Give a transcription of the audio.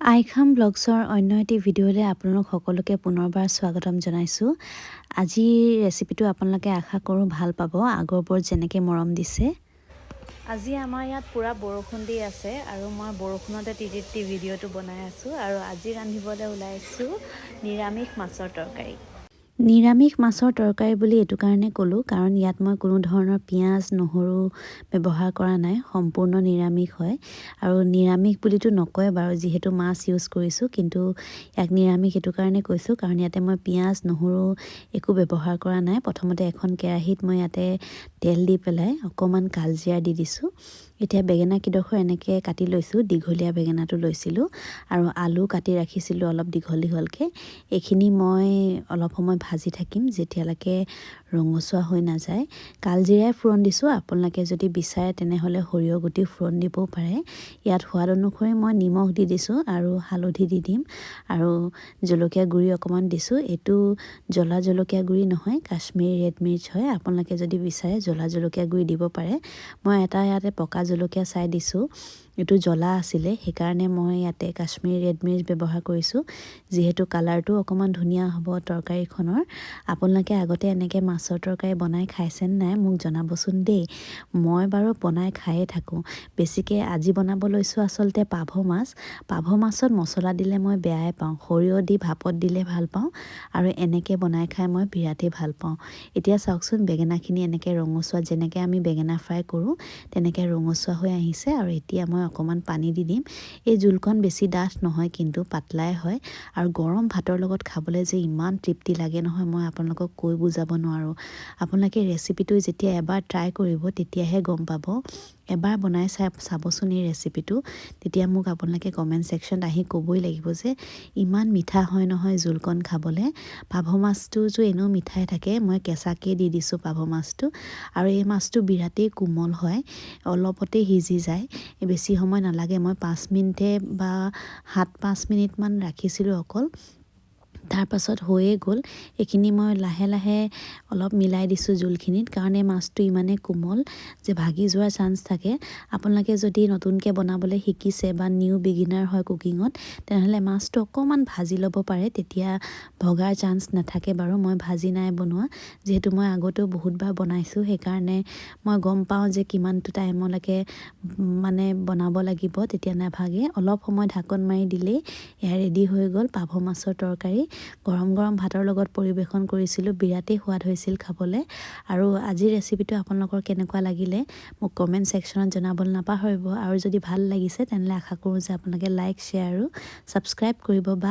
আইখাম ব্লগছৰ অন্য এটি ভিডিঅ'লৈ আপোনালোক সকলোকে পুনৰবাৰ স্বাগতম জনাইছোঁ। আজিৰ ৰেচিপিটো আপোনালোকে আশা কৰোঁ ভাল পাব, আগৰবোৰ যেনেকৈ মৰম দিছে। আজি আমাৰ ইয়াত পূৰা বৰষুণ দি আছে আৰু মই বৰষুণতে তিতি তিতি ভিডিঅ'টো বনাই আছোঁ। আৰু আজি ৰান্ধিবলৈ ওলাইছোঁ নিৰামিষ মাছৰ তৰকাৰী। নিৰামিষ মাছৰ তৰকাৰী বুলি এইটো কাৰণে ক'লোঁ, কাৰণ ইয়াত মই কোনো ধৰণৰ পিঁয়াজ, নহৰু ব্যৱহাৰ কৰা নাই। সম্পূৰ্ণ নিৰামিষ হয়। আৰু নিৰামিষ বুলিতো নকয় বাৰু, যিহেতু মাছ ইউজ কৰিছোঁ, কিন্তু ইয়াক নিৰামিষ এইটো কাৰণে কৈছোঁ, কাৰণ ইয়াতে মই পিঁয়াজ, নহৰু একো ব্যৱহাৰ কৰা নাই। প্ৰথমতে এখন কেৰাহীত মই ইয়াতে তেল দি পেলাই অকণমান কালজিৰা দি দিছোঁ। এতিয়া বেঙেনা কেইডোখৰ এনেকৈ কাটি লৈছোঁ। দীঘলীয়া বেঙেনাটো লৈছিলোঁ আৰু আলু কাটি ৰাখিছিলোঁ অলপ দীঘল দীঘলকৈ। এইখিনি মই অলপ সময় ভাজি থাকিম, যেতিয়ালৈকে ৰঙচুৱা হৈ নাযায়। কালজিৰাই ফোৰণ দিছোঁ। আপোনালোকে যদি বিচাৰে, তেনেহ'লে সৰিয়হ গুটি ফোৰণ দিবও পাৰে। ইয়াত সোৱাদ অনুসৰি মই নিমখ দি দিছোঁ আৰু হালধি দি দিম আৰু জলকীয়া গুড়ি অকণমান দিছোঁ। এইটো জ্বলা জলকীয়া গুড়ি নহয়, কাশ্মীৰী ৰেড মিৰ্চ হয়। আপোনালোকে যদি বিচাৰে, জ্বলা জলকীয়া গুড়ি দিব পাৰে। মই এটা ইয়াতে পকা জলকীয়া চাই দিছোঁ। এইটো জ্বলা আছিলে, সেইকাৰণে মই ইয়াতে কাশ্মীৰী ৰেড মিৰ্চ ব্যৱহাৰ কৰিছোঁ, যিহেতু কালাৰটো অকণমান ধুনীয়া হ'ব তৰকাৰীখনৰ। আপোনালোকে আগতে এনেকৈ মাছৰ তৰকাৰী বনাই খাইছেনে নাই, মোক জনাবচোন দেই। মই বাৰু বনাই খায়ে থাকোঁ বেছিকৈ। আজি বনাব লৈছোঁ আচলতে পাভ মাছ। পাভ মাছত মছলা দিলে মই বেয়াই পাওঁ। সৰিয়হ দি ভাপত দিলে ভাল পাওঁ আৰু এনেকৈ বনাই খাই মই বিৰাটেই ভাল পাওঁ। এতিয়া চাওকচোন, বেঙেনাখিনি এনেকৈ ৰঙচুৱা, যেনেকৈ আমি বেঙেনা ফ্ৰাই কৰোঁ, তেনেকৈ ৰঙচুৱা হৈ আহিছে। আৰু এতিয়া মই অকণমান পানী দি দিম। এই জোলকণ বেছি ডাঠ নহয়, কিন্তু পাতলাই হয়। আৰু গৰম ভাতৰ লগত খাবলৈ যে ইমান তৃপ্তি লাগে নহয়, মই আপোনালোকক কৈ বুজাব নোৱাৰোঁ। আপোনালোকে ৰেচিপিটো যেতিয়া এবাৰ ট্ৰাই কৰিব, তেতিয়াহে গম পাব। এবাৰ বনাই চাই চাবচোন এই ৰেচিপিটো। তেতিয়া মোক আপোনালোকে কমেণ্ট ছেকশ্যনত আহি ক'বই লাগিব যে ইমান মিঠা হয় নহয় জোলকণ খাবলৈ। পাভ মাছটোতো এনেও মিঠাই থাকে। মই কেঁচাকেই দি দিছোঁ পাভ মাছটো। আৰু এই মাছটো বিৰাটেই কোমল হয়, অলপতে সিজি যায়, বেছি সময় নালাগে। মই 5 মিনিটে বা 7-5 মিনিটমান ৰাখিছিলোঁ অকল, তাৰপাছত হৈয়ে গ'ল। এইখিনি মই লাহে লাহে অলপ মিলাই দিছোঁ জোলখিনিত, কাৰণ এই মাছটো ইমানেই কোমল যে ভাগি যোৱাৰ চান্স থাকে। আপোনালোকে যদি নতুনকৈ বনাবলৈ শিকিছে বা নিউ বিগিনাৰ হয় কুকিঙত, তেনেহ'লে মাছটো অকণমান ভাজি ল'ব পাৰে, তেতিয়া ভগাৰ চান্স নাথাকে। বাৰু, মই ভাজি নাই বনোৱা। যিহেতু মই আগতেও বহুতবাৰ বনাইছোঁ, সেইকাৰণে মই গম পাওঁ যে কিমানটো টাইমলৈকে মানে বনাব লাগিব, তেতিয়া নাভাগে। অলপ সময় ঢাকন মাৰি দিলেই এয়া ৰেডি হৈ গ'ল পাভ মাছৰ তৰকাৰী। গৰম গৰম ভাতৰ লগত পৰিৱেশন কৰিছিলোঁ, বিৰাটেই সোৱাদ হৈছিল খাবলৈ। আৰু আজিৰ ৰেচিপিটো আপোনালোকৰ কেনেকুৱা লাগিলে, মোক কমেণ্ট ছেকশ্যনত জনাবলৈ নাপাহৰিব। আৰু যদি ভাল লাগিছে, তেনেহ'লে আশা কৰোঁ যে আপোনালোকে লাইক, শ্বেয়াৰ আৰু ছাবস্ক্ৰাইব কৰিব বা